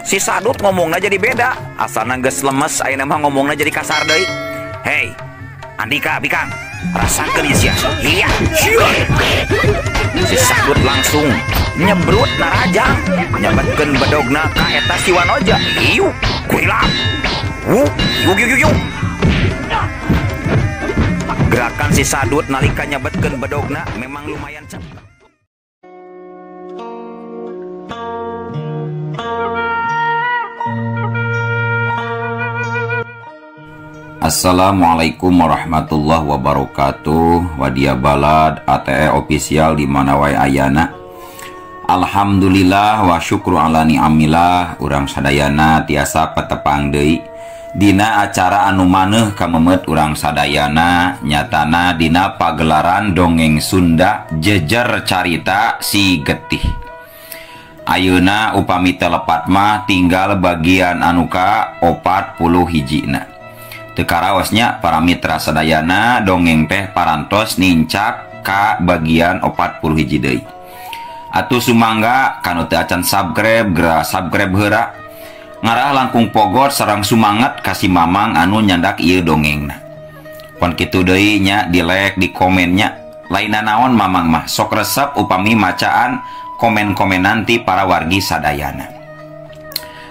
Si Sadut ngomongna jadi beda. Asalna geus lemes ayeuna mah ngomongna jadi kasar deui. Hei, Andika bikang, rasakeun ieu sia. Iya. Si Sadut langsung nyebrut narajang, nyabetkeun bedogna ka eta si Wanoja. Iu, kurilap. Wu, yuk yuk yuk. Gerakan si Sadut nalika nyabetkeun bedogna memang lumayan cepat. Assalamualaikum warahmatullahi wabarakatuh. Wadia Balad ATE official di mana wae ayana. Alhamdulillah wa syukru ala ni'amillah, urang sadayana tiasa patepang deui dina acara anu maneuh kamemet urang sadayana, nyatana dina pagelaran dongeng Sunda jejer carita si getih. Ayeuna upami teu lepat mah tinggal bagian anu ka 40 hijina. Teu karaosnya para mitra sadayana, dongeng teh parantos nincak ka bagian 40 hiji deui. Atuh sumangga kanu teu acan subscribe geura subscribe heura. Ngarah langkung pogot sareng sumangat ka si mamang anu nyandak ieu dongengna. Pon kitu deui nya di like di komennya. Lainna naon mamang mah sok resep upami macaan komen-komenan ti para wargi sadayana.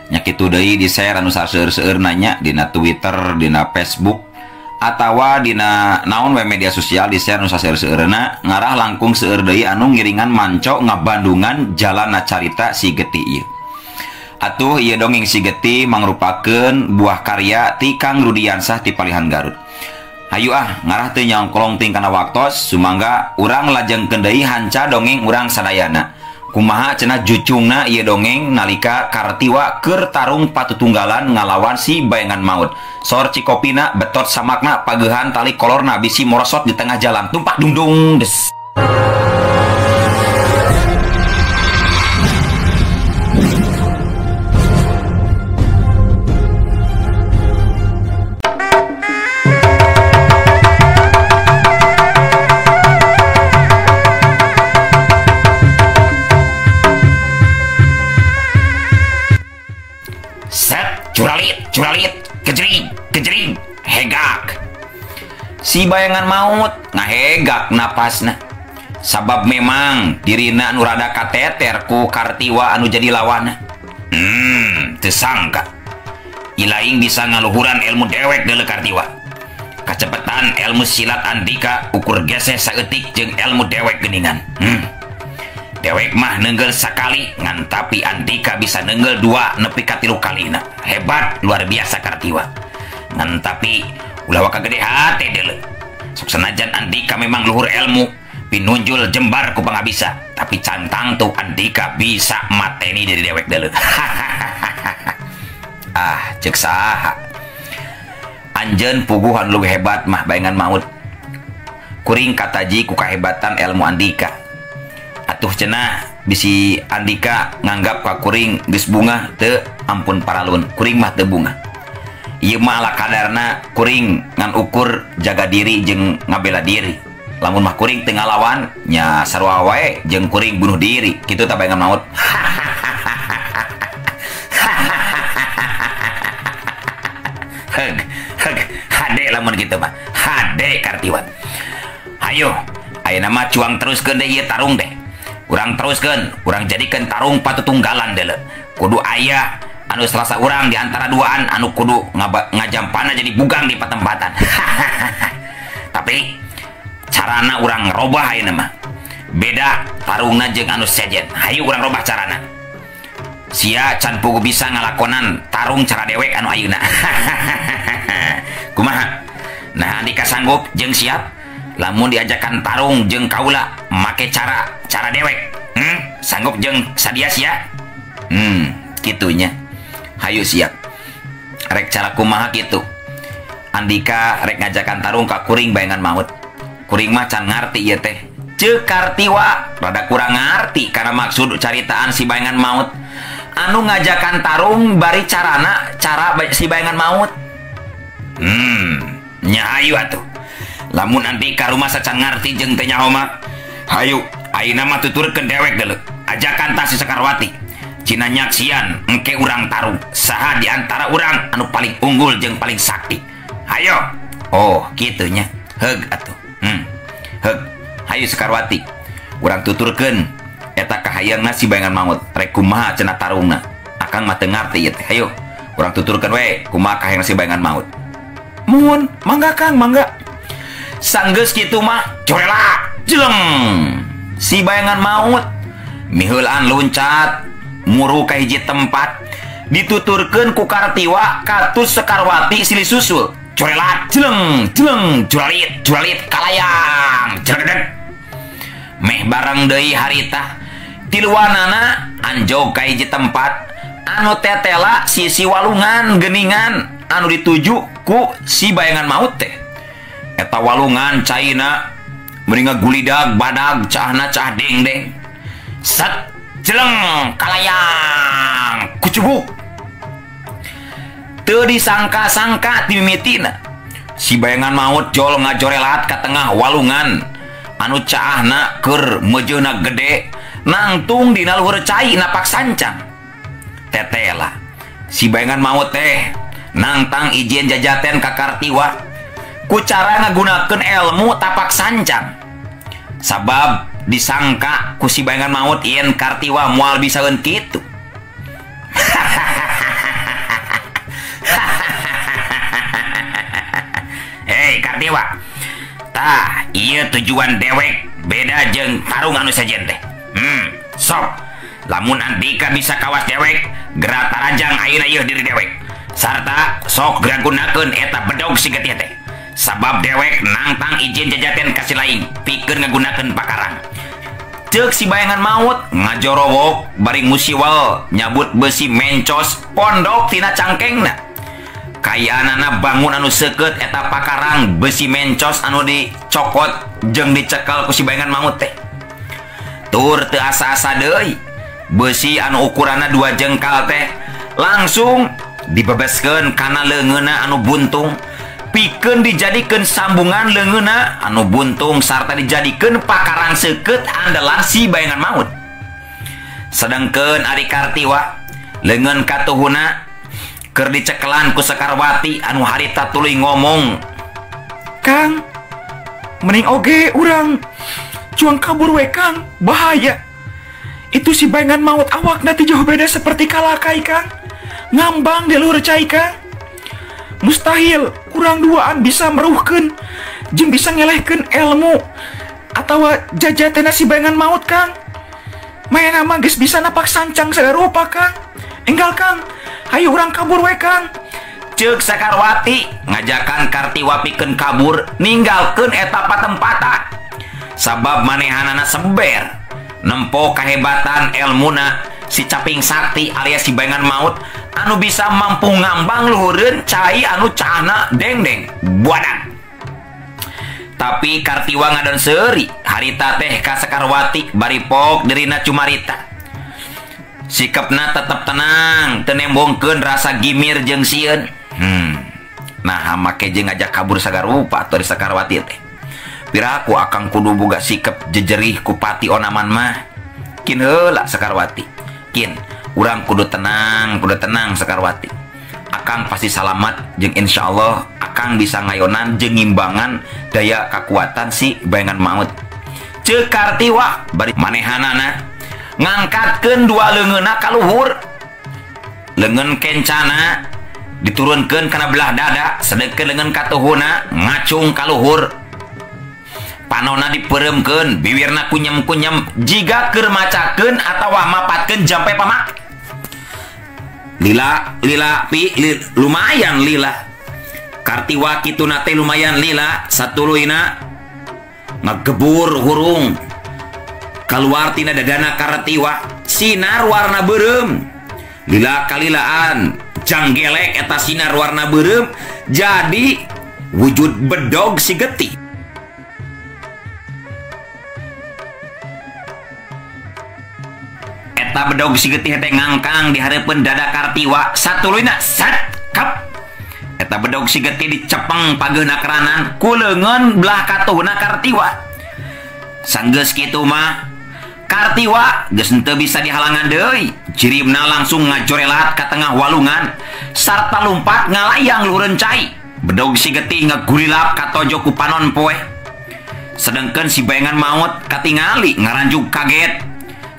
Nya kitu deui di share anu saseur-seur nanya dina Twitter, dina Facebook atawa dina naon we media sosial di share anu saseur-seurna, ngarah langkung seueur deui anu ngiringan manco ngabandungan jalana carita si getih ieu. Atuh ieu dongeng si getih mangrupakeun buah karya ti Kang Rudiansah ti Palihan Garut. Hayu ah ngarah teu nyongklong ting kana waktos, sumangga urang lajengkeun deui hanca dongeng urang sadayana. Kumaha cenah jucungna ieu dongeng nalika Kartiwa keur tarung patutunggalan ngalawan si bayangan maut. Sor cikopina betot samakna pageuhan tali kolorna bisi morosot di tengah jalan tumpak dungdung des. Curalit, curalit, kejering, kejering, hegak. Si bayangan maut ngahegak napasna. Sabab memang dirina anu rada kateter ku Kartiwa anu jadi lawana. Teu sangka. Ilaing bisa ngaluhuran ilmu dewek deuleu Kartiwa. Kacepetan ilmu silat Andika ukur geseh saeutik jeung ilmu dewek geuningan. Dewek mah nenggel sakali ngan tapi Andika bisa nenggel dua nepi ka tilu kalina. Hebat luar biasa Kartiwa. Ngan tapi ulah waka gede hate deuleu. Sok senajan Andika memang luhur ilmu, pinunjul jembar ku pangabisa, tapi cantang tuh Andika bisa mateni diri dewek deuleu. Ah, ceuk saha. Anjeun puguhan leuwih hebat mah bayangan maut. Kuring kataji ku kahebatan ilmu Andika. Atuh cenah bisi Andika nganggap ka kuring geus bungah teu ampun paralun, kuring mah teu bungah. Ieu mah ala kadarna kuring ngan ukur jaga diri jeung ngabela diri. Lamun mah kuring teu ngalawan nya sarua wae jeung kuring bunuh diri, kitu tah bayangan maut. Heg heg hade lamun kitu mah. Hade Kartiwa. Hayo, ayeuna mah cuang teruskeun deui ieu tarung teh. Urang teruskeun, urang jadikeun tarung patutunggalan deuleu. Kudu aya anu selasa urang di antara duaan anu kudu ngajampana jadi bugang di patempatan. Tapi carana urang robah ayeuna mah. Beda tarungna jeung anu sejen. Hayu urang robah carana. Sia can pugu bisa ngalakonan tarung cara dewek anu ayeuna. Kumaha? Nah Andika sanggup jeung siap lamun diajakan tarung jeung kaula make cara dewek. Sanggup jeung sadia sia? Kitunya. Hayu siap. Rek cara kumaha kitu. Andika rek ngajakan tarung ka kuring bayangan maut. Kuring mah can ngarti ieu teh. Ceuk Kartiwa rada kurang ngarti karena maksud caritaan si bayangan maut. Anu ngajakan tarung bari carana cara si bayangan maut. Nya hayu atuh. Lamun Andika rumah sacan ngarti jeung teh nyaho mah, hayu ayeuna mah tuturkeun dewek deuleu. Ajakan tah si Sekarwati. Cina nyaksian engke urang tarung saha di antara urang anu paling unggul jeung paling sakti. Hayo. Oh, kitu nya. Heug atuh. Heug. Hayu Sekarwati. Urang tuturkeun eta kahayangna si bayangan maut. Rek kumaha cenah tarungna. Akang mah teu ngarti ieu teh. Hayu. Urang tuturkeun we kumaha kahayangna si bayangan maut. Muhun, mangga Kang, mangga. Sanggeus kitu mah corela jeleng. Si bayangan maut miheulaan luncat muru ka hiji tempat dituturkeun ku Kartiwa katus Sekarwati silih susul. Corelat jeleng jeleng juralit juralit kalayang jelegedeg. Meh bareng deui harita tiluanana anjog ka hiji tempat anu tetela sisi walungan geningan anu dituju ku si bayangan maut teh. Eta walungan caina meni ngagulidag badag cahna cah dengdeng. Set jeleng kalayang kucubuk. Teu disangka-sangka timimitina si bayangan maut jol ngajorelat ka tengah walungan anu caahna keur meujeuna gede nangtung dina luhur cai napak sancang. Tetela si bayangan maut teh nangtang izin jajaten ka Kartiwa ku cara ngagunakeun ilmu tapak sancang. Sabab disangka ku si bayangan maut yen Kartiwa moal bisaeun kitu. Hei Kartiwa, tah ieu tujuan dewek beda jeung tarung anu sejen teh. Sok lamun andika bisa kawas dewek geura tarajang ayeuna ieu diri dewek. Sarta sok geura gunakeun eta bedog si getih teh. Sabab dewek nangtang izin jajaten ka si laing pikeun ngagunakeun pakarang. Ceuk si bayangan maut ngajorowok bari musiwal nyabut besi mencos pondok tina cangkengna. Kayaanana bangun anu seukeut eta pakarang besi mencos anu dicokot jeung dicekel ku si bayangan maut teh. Tur teu asa-asa deui besi anu ukuranna 2 jengkal teh langsung dibebeskeun kana leungeunna anu buntung pikeun dijadikeun sambungan leungeunna anu buntung sarta dijadikeun pakarang seukeut andalan si bayangan maut. Sedengkeun ari Kartiwa leungeun katuhuna keur dicekelan ku Sekarwati anu harita tuluy ngomong, Kang, mending oge urang cuang kabur we Kang, bahaya. Itu si bayangan maut awak nanti jauh beda seperti kalakai Kang, ngambang di luhur cai Kang. Mustahil kurang duaan bisa meruhkeun jeung bisa ngelehkeun ilmu atawa jajatena si bayangan maut Kang. Maena mah geus bisa napak sancang sagarupa Kang. Enggal Kang, hayu urang kabur we Kang. Ceuk Sekarwati ngajakan Kartiwa pikeun kabur ninggalkeun eta patempatan. Sabab manehanana seber nempo kahebatan elmuna si caping sakti alias si bayangan maut anu bisa mampu ngambang luhureun cai anu cahna dengdeng buadan. Tapi Kartiwa ngadon seuri harita teh ka Sekarwati bari pok dirina cumarita. Sikapna tetep tenang, teu nembongkeun rasa gimir jeung sieun. Nah, make jeung ngajak kabur sagarupa atuh di Sekarwati teh. Piraku akang kudu boga sikap jejerih ku pati onaman mah. Kin heula Sekarwati. Kin, urang kudu tenang Sekarwati. Akang pasti salamat jeung insyaallah akang bisa ngayonan jeung ngimbangan daya kakuatan si bayangan maut. Ceuk Kartiwa bari manehanana ngangkatkeun dua leungeunna ka luhur. Leungeun kencana diturunkeun kana belah dada, sedengkeun leungeun katuhuna ngacung ka luhur. Panona dipeuremkeun, biwirna kunyem-kunyem jiga keur macakeun atawa mapatkeun jampe pamak. Lila lila pi li, lumayan lila. Kartiwa kituna teh lumayan lila, satuluyna ngagebur hurung. Kaluar tina dadana Kartiwa sinar warna beureum. Lila kalilaan janggelek eta sinar warna beureum jadi wujud bedog si getih. Eta bedog si getih teh ngangkang di hareupeun dada Kartiwa satuluyna sat kap. Eta bedog si getih dicepeng pageuna keranan ku leungeun belah katuhna Kartiwa. Sanggeus kitu mah Kartiwa geus henteu bisa dihalangan deui. Jirimna langsung ngajorelat ka tengah walungan sarta lumpat ngalayang luhureun cai. Bedog si getih ngagurilap katojo ku panon poe. Sedengkeun si bayangan maut katingali ngaranjug kaget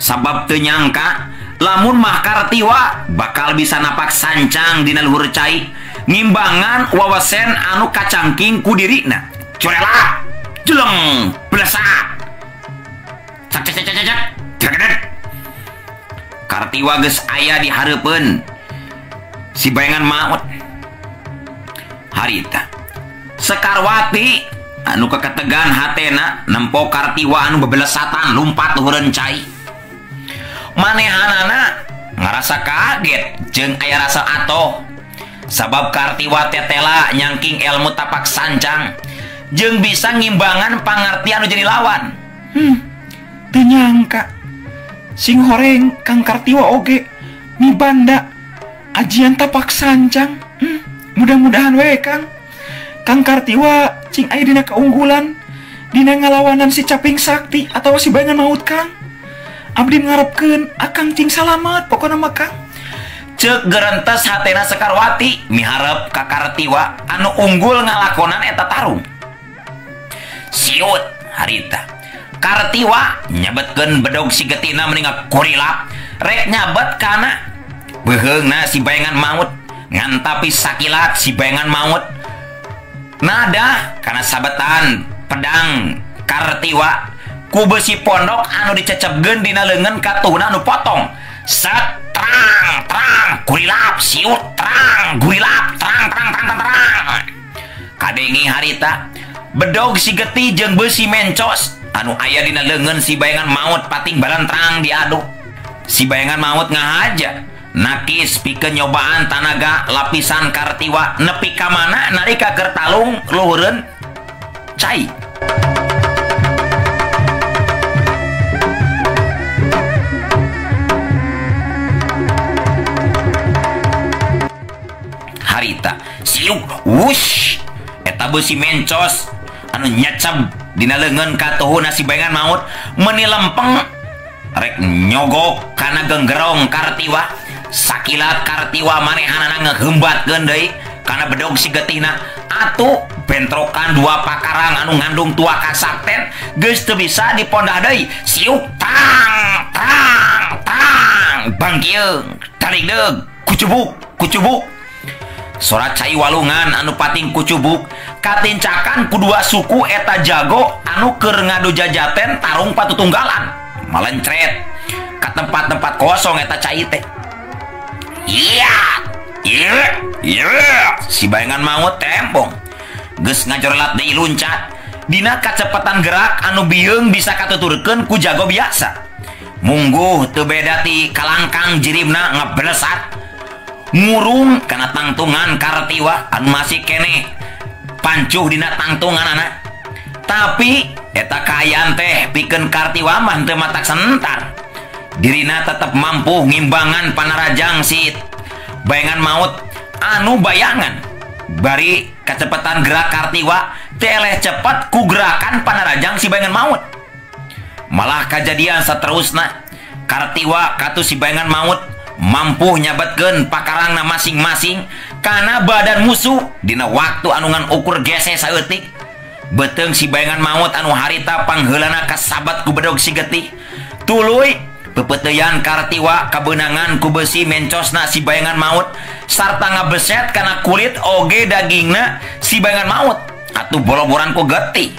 sabab teu nyangka lamun mah Kartiwa bakal bisa napak sancang dina luhur cai ngimbangan wawasen anu kacangking ku dirina. Corelat jeleng blesak cak cak cak cak cak. Kartiwa geus aya di hareupeun si bayangan maut. Harita Sekarwati anu keketegan hatena nempo Kartiwa anu bebelesatan lumpat luhureun cai. Manehanana ngarasa kaget jeung aya rasa atoh sabab Kartiwa tetela nyangking ilmu tapak sancang jeung bisa ngimbangan pangartian anu jadi lawan. Teu nyangka sing horeng Kang Kartiwa oge mibanda ajian tapak sancang. Mudah-mudahan we Kang. Kang Kartiwa cing aya dina keunggulan dina ngalawanan si Caping Sakti atau si bayangan maut Kang. Abdi ngarepkeun akang cing salamet pokona mah Kang. Ceuk gerentes hatena Sekarwati miharep ka Kartiwa anu unggul ngalakonan eta tarung. Siut harita Kartiwa nyabetkeun bedog si getina meni ngakurilap rek nyabet kana beuheungna si bayangan maut ngantapi sakilat si bayangan maut nada kana sabetan pedang Kartiwa ku besi pondok anu dicecepkeun dina leungeun katuhna anu potong. Set trang trang gurilap siut trang gurilap trang trang trang trang trang. Kadengi harita bedog si getih jeung besi mencos anu aya dina leungeun si bayangan maut pating balantrang diadu. Si bayangan maut ngahaja nakis pikeun nyobaan tanaga lapisan Kartiwa nepi ka mana nalika keur talung luhureun cai. Harita siuk wush eta besi mencos anu nyeceb dina leungeun katuhuna si bayangan maut meuni lempeng rek nyogok kana genggerong Kartiwa. Sakilat Kartiwa manehanana ngehembatkeun deui kana bedog si getihna. Atuh bentrokan dua pakarang anu ngandung tua kasakten geus teu bisa dipondah deui. Siuk tang tang tang bangkieung taligdeug kucubuk kucubuk. Sora cai walungan anu pating kucubuk katincakan ku dua suku eta jago anu keur ngadu jajaten tarung patutunggalan malencret ka tempat-tempat kosong eta cai teh. Iya, iya, iya. Si bayangan maut tembong geus ngajorelat deui luncat dina kacepatan gerak anu bieung bisa katuturkeun ku jago biasa. Mungguh teu beda ti kalangkang jirimna ngeblesat ngurung kana tangtungan Kartiwa anu masih keneh pancuh dina tangtunganana. Tapi eta kaayaan teh pikeun Kartiwa mah teu matak sentar. Dirina tetep mampu ngimbangan panarajang si bayangan maut anu bayangan. Bari kecepatan gerak Kartiwa teleh cepat ku gerakan panarajang si bayangan maut. Malah kajadian seterusna Kartiwa katu si bayangan maut mampu nyabetkeun pakarangna masing-masing kana badan musuh dina waktu anu ngan ukur gese saeutik. Beuteung si bayangan maut anu harita pangheulana kasabat ku bedog si getih. Tuluy pepeuteuyan Kartiwa kabeunangan ku besi mencosna si bayangan maut sarta ngabeset kana kulit oge dagingna si bayangan maut atuh boloboran ku getih.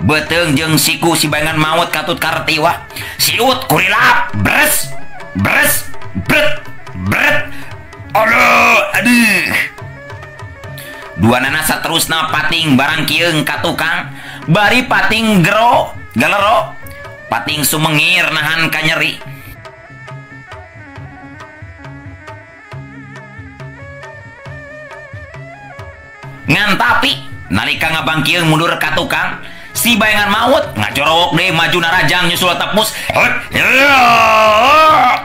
Beuteung jeung siku si bayangan maut katut Kartiwa. Siut kurilap bres bres bret bret. Aduh aduh. Dua nana saterusna pating barang kieung ka tukang bari pating gero galero pating sumengir nahan kanyeri. Ngan tapi nalika ngabangkieung mundur ka tukang si bayangan maut ngajorowok deui maju narajang nyusul tepus.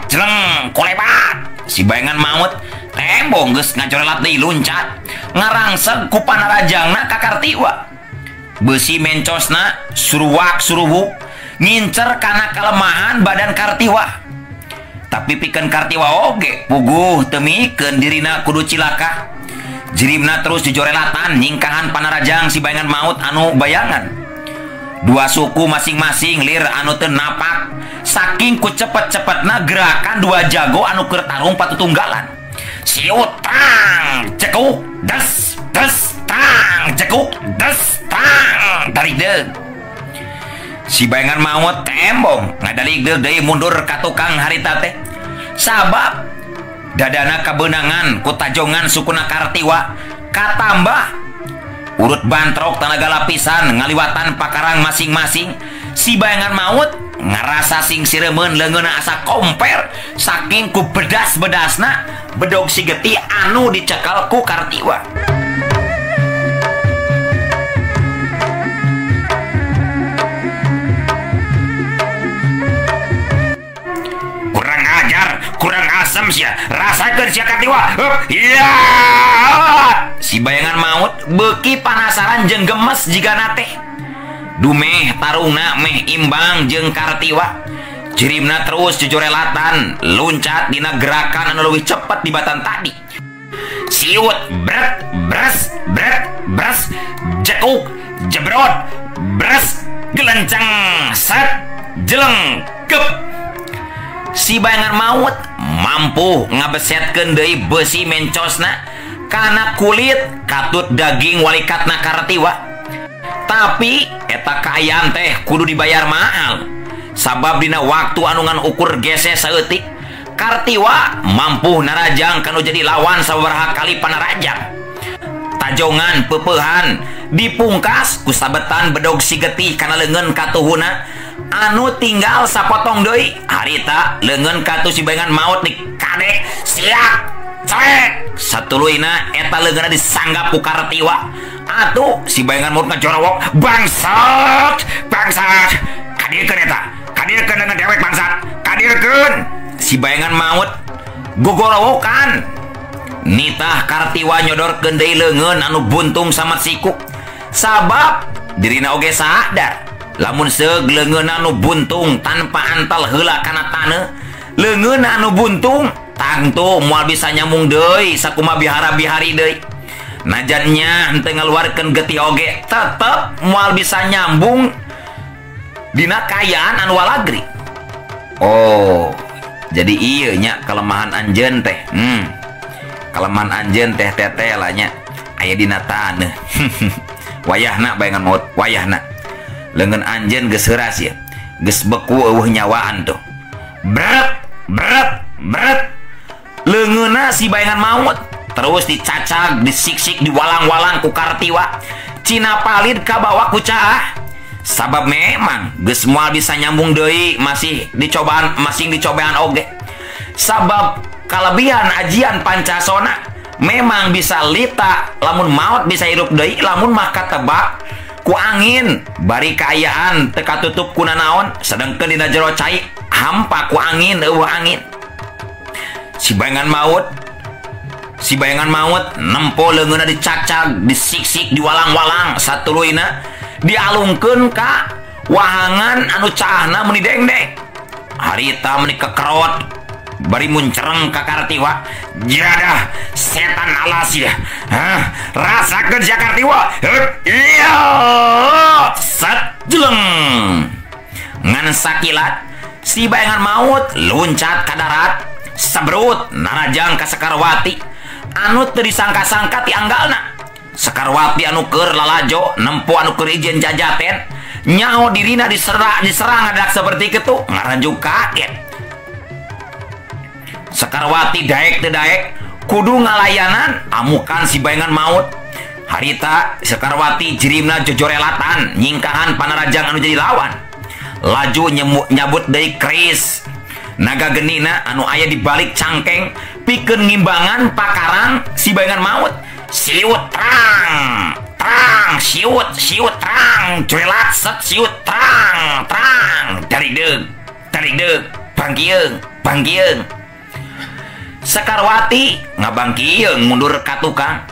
Jeleng kolebat. Si bayangan maut tembong geus ngajorelat deui luncat ngarangseg ku panarajangna ka Kartiwa. Besi mencosna suruwak suruwuk Ngincer kana kelemahan badan Kartiwa. Tapi pikeun Kartiwa oge puguh teu mikeun dirina kudu cilaka. Jirimna terus dijorelatan nyingkahan panarajang si bayangan maut anu bayangan. Dua suku masing-masing lir anu teu napak saking ku cepet-cepetna gerakan dua jago anu keur tarung patutunggalan. Siut tang cekuk des des tang cekuk des tang tarik deug. Si bayangan maut tembong ngadalik deug deui mundur ka tukang harita teh. Sabab dadana kabeunangan ku tajongan sukuna Kartiwa katambah urut bantrok tanaga lapisan ngaliwatan pakarang masing-masing. Si bayangan maut ngarasa sing siremeun leungeunna asa komper saking ku bedas-bedasna bedog si getih anu dicekal ku Kartiwa. Kurang ajar, kurang asem sia, rasakeun sia Kartiwa. Iya. Si bayangan maut beuki panasaran jeung gemes jigana teh. Dumeh tarungna meh imbang jeung Kartiwa. Jirimna terus jujurelatan luncat dina gerakan anu leuwih cepet di batan tadi. Siut bret bres bret bres jekuk jebrot bres gelenceng set jeleng kep. Si bayangan maut mampu ngabesetkeun deui besi mencosna kana kulit katut daging walikatna Kartiwa. Tapi eta kaayaan teh kudu dibayar mahal. Sabab dina waktu anu ngan ukur gese saeutik Kartiwa mampu narajang kanu jadi lawan sababaraha kali panarajang. Tajongan peupehan dipungkas ku sabetan bedog si getih kana leungeun katuhuna anu tinggal sapotong deui. Harita leungeun katuh si bayangan maut dikadek siak cek satuluyna eta leungeunna disanggap ku Kartiwa. Atuh si bayangan maut ngajorowok, bangsat bangsat kadirkeun eta, kadirkeun leungeun dewek bangsat, kadirkeun. Si bayangan maut gogorowokan nitah Kartiwa nyodorkeun deui leungeun anu buntung sama siku. Sabab dirina oge sadar lamun seug leungeun anu buntung tanpa antal heula kana taneuh, leungeun anu buntung tangtu moal bisa nyambung deui sakumaha bihara-bihari deui. Najannya henteu ngaluarkeun getih oge tetep moal bisa nyambung dina kaayaan anu walagri. Oh, jadi ieu nya kelemahan anjeun teh. Kelemahan anjeun teh teteh lah nya aya dina taneuh. Wayahna bayangan maut, wayahna. Leungeun anjeun geus heuras ya. Geus beku eueuh nyawaan tuh. Bret bret bret. Leungeunna si bayangan maut terus dicacag, disiksik, diwalang-walang ku Kartiwa. Cina palid kabawa ku caah. Sabab memang geus moal bisa nyambung deui masih dicobaan, masing dicobaan oge. Sabab kalebihan ajian pancasona memang bisa lita lamun maut bisa hidup deui lamun mah katebak ku angin bari kaayaan teu katutup ku nanaon, sedengkeun dina jero cai hampa ku angin eueuh angin. Si bayangan maut, si bayangan maut nempo leungeunna dicacag, disiksik, diwalang-walang satuluyna dialungkeun ka wahangan anu caahna meuni dengdeng. Harita meuni kekerot bari muncereng ka Kartiwa. Jadah setan alas ya. Hah, rasakeun sia Kartiwa. Iya. Set jeleng. Ngan sakilat si bayangan maut luncat ka darat, sebrut narajang ka Sekarwati anu teu disangka-sangka ti anggalna. Sekarwati anu keur lalajo nempo anu keur ijen jajaten nyaho dirina diserang ngadak seperti kitu ngaranjuk kaget. Sekarwati daek teu daek kudu ngalayanan amukan si bayangan maut. Harita Sekarwati jirimna jojorelatan nyingkahan panarajang anu jadi lawan. Laju nyabut deui keris naga genina anu aya di balik cangkeng pikeun ngimbangan pakarang si bayangan maut. Siut trang trang siut siut trang cuelat set siut trang trang dari deug bangkieung bangkieung. Sekarwati ngabangkieung mundur ka tukang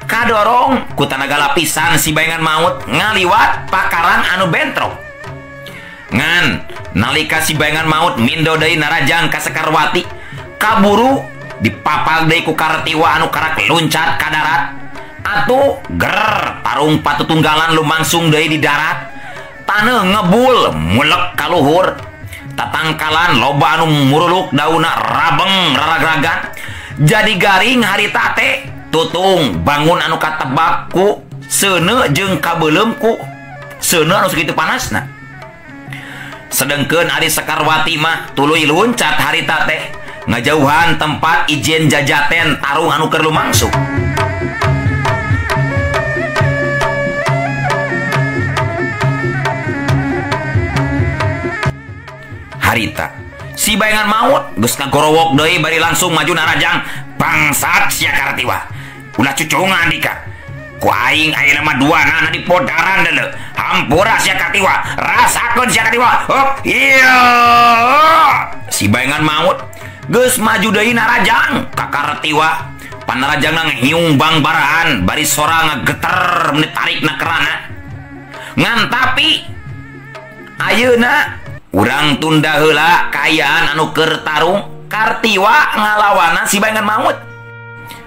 kadorong ku tanaga lapisan si bayangan maut ngaliwat pakarang anu bentrok. Ngan nalika si bayangan maut mindo deui narajang ka Sekarwati, kaburu dipapal deui ku Kartiwa anu karak luncat ka darat. Atuh ger tarung patutunggalan lumangsung deui di darat. Taneuh ngebul mulek ka luhur. Tatangkalan loba anu muruluk dauna rabeng raragragan. Jadi garing harita teh tutung bangun anu katebak ku seuneu jeung kabeuleum ku seuneu anu sakitu panasna. Sedengkeun ari Sekarwati mah tuluy luncat harita teh ngajauhan tempat ijen jajaten tarung anu keur lumangsung. Harita si bayangan maut geus ngagorowok deui bari langsung maju narajang. Bangsat sia Kartiwa, ulah cucungan dika ku aing ayeuna mah duanana di podaran deuleu. Hampura sia Kartiwa, rasakeun sia Kartiwa. Hop iya. Si bayangan maut geus maju deui narajang ka Kartiwa. Panarajangna ngehiung bangbaraan bari sora ngageter menit tarikna kerana. Ngan tapi ayeuna urang tunda heula kaayaan anu keur tarung Kartiwa ngalawanan si bayangan maut.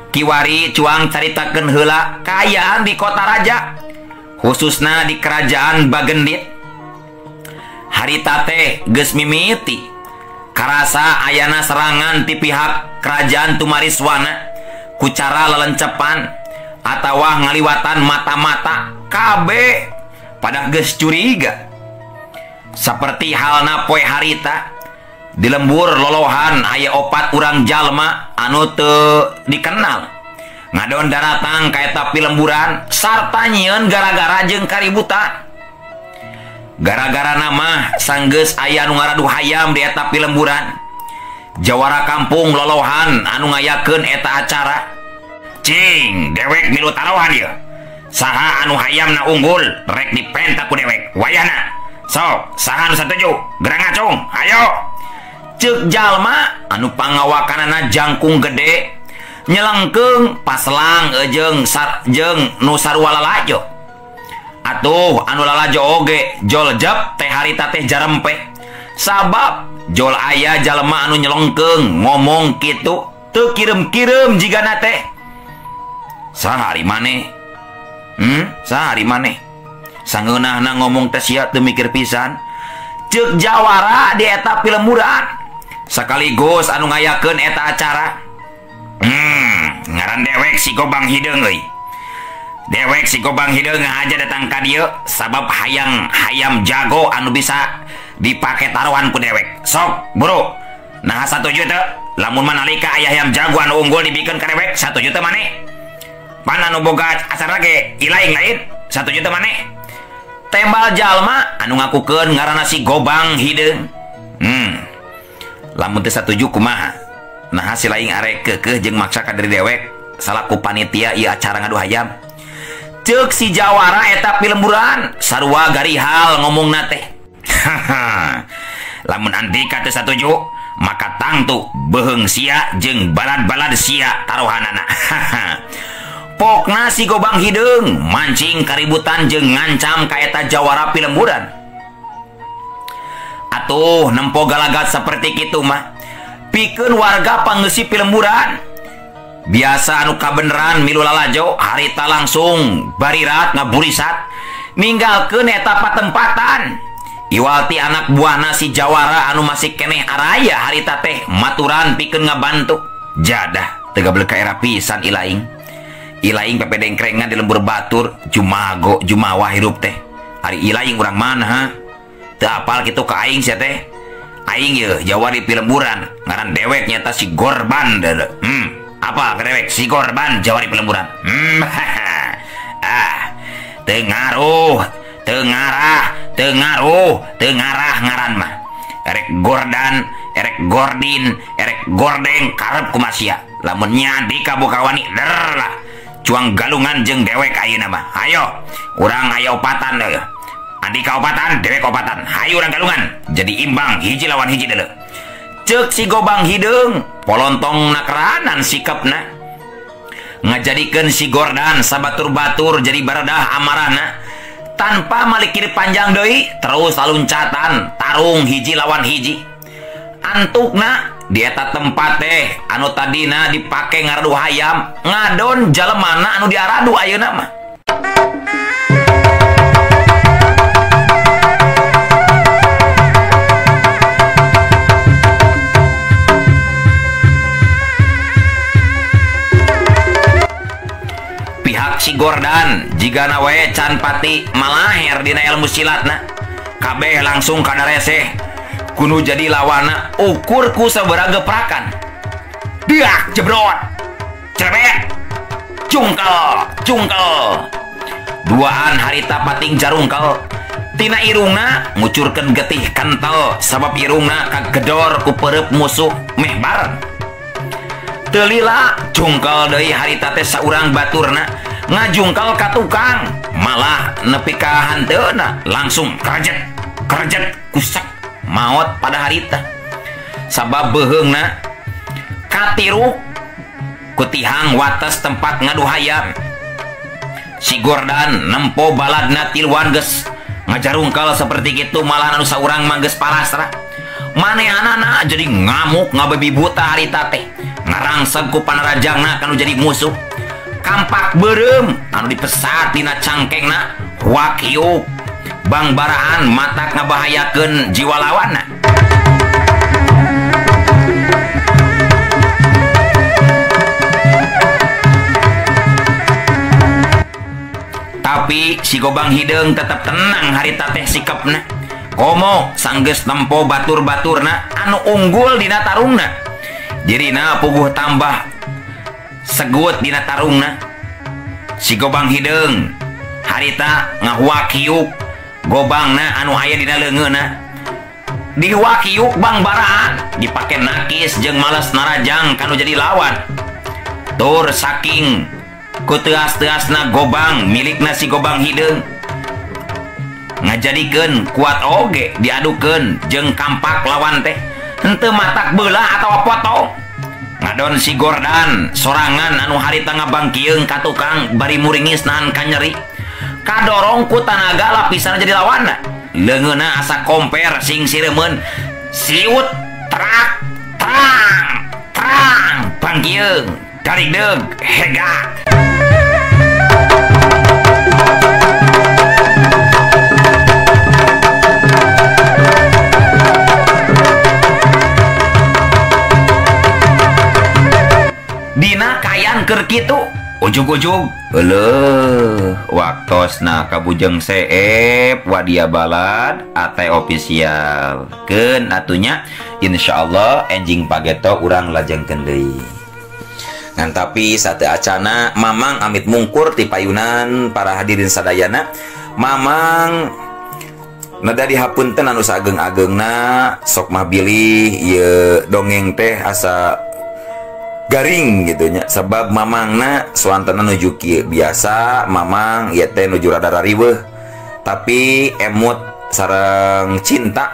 Kiwari cuang caritakeun heula kaayaan di kota raja, khususna di kerajaan Bagendit. Harita teh geus mimiti karasa ayana serangan ti pihak kerajaan Tumariswana ku cara lelencepan atawa ngaliwatan mata-mata kabeh pada geus curiga. Seperti halna poe harita di lembur lolohan aya opat urang jalma anu teu dikenal ngadon daratang ka eta pilemburan sarta nyieun gara-gara jeung kaributan. Gara-gara nama sanggeus aya anu ngaraduh hayam di eta pilemburan. Jawara kampung lolohan anu ngayakeun eta acara. Cing dewek milu taruhan ieu. Saha anu hayamna unggul rek dipenta ku dewek wayahna. Sok saha anu satuju gerang ngacung ayo. Ceuk jalma anu pangawakanana jangkung gede nyelengkeung paslang jeung jeung nu sarua lalajo. Atuh anu lalajo oge joljep teh harita teh jarempe. Sabab jol aya jalma anu nyelengkeung ngomong kitu teu kirem-kirem jigana teh. Saha ari maneh? Saha ari maneh? Sangeunahna ngomong teh sia teu mikir pisan. Ceuk jawara di eta pilemburan sekaligus anu ngayakeun eta acara. Ngaran dewek si Gobang Hideung euy. Dewek si Gobang Hideung aja datang ka dieu sabab hayang hayam jago anu bisa dipake taruhan ku dewek. Sok, bro. Nah 1 juta lamun manalika aya hayam jago anu unggul dibikeun ka dewek 1 juta maneh. Pan anu boga acara ge ilaing lain 1 juta maneh. Tembal jalma anu ngakukeun ngaranna si Gobang Hideung. Lamun teu satuju kumaha? Nah si laing arek keukeuh jeung maksa ka diri dewek salaku panitia ieu acara ngadu hayam. Ceuk si jawara eta pilemburan sarua garihal ngomongna teh. Lamun andika teu satuju maka tangtu beuheung sia jeung balad-balad sia taruhanana. Pokna si Gobang Hideung mancing kaributan jeung ngancam ka eta jawara pilemburan. Atuh nempo galagat seperti kitu mah pikeun warga pangeusi pilemburan. Biasa anu kabeneran milu lalajo harita langsung barirat ngaburisat ninggalkeun eta patempatan. Iwal ti anak buahna si jawara anu masih keneh araya harita teh maturan pikeun ngabantu. Jadah teu gablek ka era pisan ilaing. Ilaing pepedengkrengan di lembur batur jumago jumawa hirup teh. Ari ilaing urang mana ha? Teu apal kitu ka aing sia teh. Aing ye Jawa di pilemburan ngaran dewek nyata si Gorban deuleu. Apa ke dewek si Gorban Jawa di pilemburan. Ah, teu ngaruh, teu ngarah, teu ngaruh, teu ngarah ngaran mah. Erek Gordan, erek Gordin, erek Gordeng karep kumasia. Lamun nya andika boga wani der lah. Cuang galungan jeung dewek ayeuna mah. Ayo, urang aya opatan deui. Andika opatan, dewek opatan. Hayu urang galungan. Jadi imbang hiji lawan hiji deuleu. Ceuk si Gobang Hideung, polontong nakeranan sikapna. Ngajadikeun si Gordan sabatur-batur jadi baradah amarahna. Tanpa malikir panjang deui terus laluncatan tarung hiji lawan hiji. Antukna di eta tempat teh anu tadina dipake ngaradu hayam ngadon jalemana anu diaradu ayeuna mah. Pihak si Gordan jigana wae can pati malaher dina ilmu silatna kabeh langsung kadareseh kuno jadi lawana ukur ku sabaraha geprakan. Diak jebrot crebet cungkel cungkel duaan harita pating jarungkel tina irungna ngucurkeun getih kental sabab irungna kagedor ku pereup musuh meh bareng. Teu lila jungkel deui harita teh saurang baturna ngajungkel ka tukang malah nepi ka hanteuna langsung kerjet kerjet kusak maot pada harita sabab beuheungna katiruk ku tihang wates tempat ngadu hayam. Si Gordan nempo baladna tiluan geus ngajarungkel seperti kitu malah anu saurang mah geus palasra. Manehanana jadi ngamuk ngababi buta harita teh ngarangseg ku panarajangna kanu jadi musuh. Kampak beureum anu dipesat dina cangkengna wakiuk bangbaraan matak ngabahayakeun jiwa lawanna. Tapi si Gobang Hideung tetep tenang harita teh sikepna. Komo sanggeus nempo batur-baturna anu unggul dina tarungna. Dirina puguh tambah segut dina tarungna. Si Gobang Hideung harita ngahuakiuk gobangna anu aya dina leungeunna. Dihuakiuk bangbaraan dipake nakis jeung males narajang kanu jadi lawan. Tur saking ku teas-teasna gobang milikna si Gobang Hideung ngajadikeun kuat oge diadukeun jeung kampak lawan teh henteu matak beulah atawa potong. Ngadon si Gordan sorangan anu harita ngabangkieung ka tukang bari muringis nahan kanyeri kadorong ku tanaga lapisan jadi lawanna. Leungeunna asa komper sing sireumeun siut trak trang trang bangkieung darigdeug hegak. Dina kayan keur kitu ujug-ujug euleuh waktosna kabujeng seep wadia balad AT official keun atunya insyaallah enjing pageto urang lajengkeun deui. Ngan tapi sate acana mamang amit mungkur ti payunan para hadirin sadayana mamang neda dihapunten anu saageng-agengna sok mah bilih ieu dongeng teh asa garing gitu nya sebab mamangna suantana nuju kieu biasa mamang ieu teh nuju rada rariweuh tapi emut sareng cinta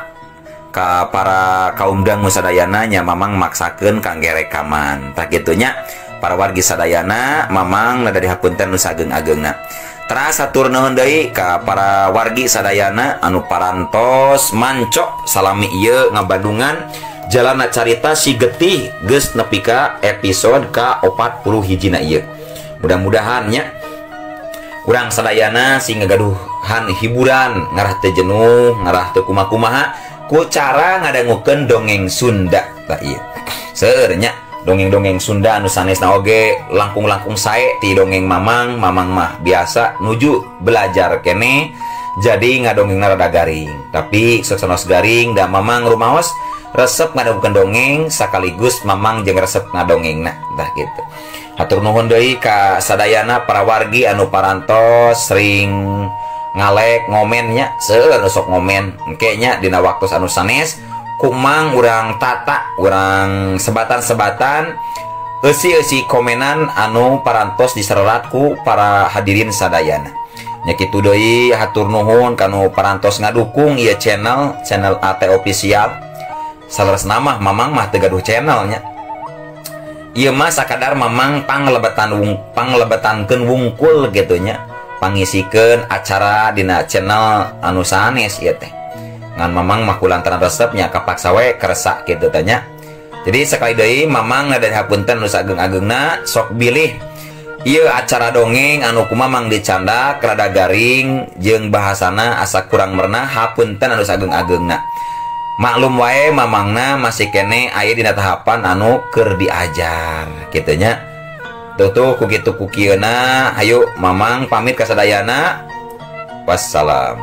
ka para kaum dangu sadayana nya mamang maksakeun kangge rekaman tah kitu nya para wargi sadayana mamang neda dihapunten nu saageng-agengna. Teras hatur nuhun deui ka para wargi sadayana anu parantos mancok salami ieu ngabandungan jalana carita si getih geus nepi ka episode ka 40 hijina ieu. Mudah-mudahan nya urang sadayana sing ngagaduhan hiburan ngarah teu jenuh, ngarah teu kumaha-kumaha ku cara ngadangukeun dongeng Sunda tah ieu. Seueur nya dongeng-dongeng Sunda anu sanesna oge langkung-langkung sae ti dongeng mamang, mamang mah biasa nuju belajar kene jadi ngadongengna rada garing. Tapi sanos garing da mamang rumaos resep ngadongkeun dongeng sekaligus mamang jeung resep ngadongengna tah gitu. Hatur nuhun deui ka sadayana para wargi anu parantos sering ngalek ngomennya seueur nu sok ngomen engke nya dina waktu anu sanes kumang urang tata urang sebatan-sebatan eusi-eusi komenan anu parantos disererat ku para hadirin sadayana. Nya kitu deui hatur nuhun kanu parantos ngadukung ieu channel channel AT official. Saleresna mah mamang mah teu gaduh channelnya. Ieu mah sakadar mamang panglebetankeun wungkul gitu nya. Pangisikeun acara dina channel anu sanes ieu teh. Ngan Mamang mah kulantaran resepnya kapaksa we kersa kitu teh nya. Jadi sekali deui Mamang nada hapunten nu sageung-ageungna, sok bilih ieu acara dongeng anu ku Mamang dicandak rada garing jeung bahasana asa kurang merenah, hapunten anu sageung-ageungna. Maklum wae Mamangna masih kene aya dina tahapan anu keur diajar kitu nya. Tuh tuh ku kitu ku kieuna, hayu Mamang pamit ka sadayana. Wassalam.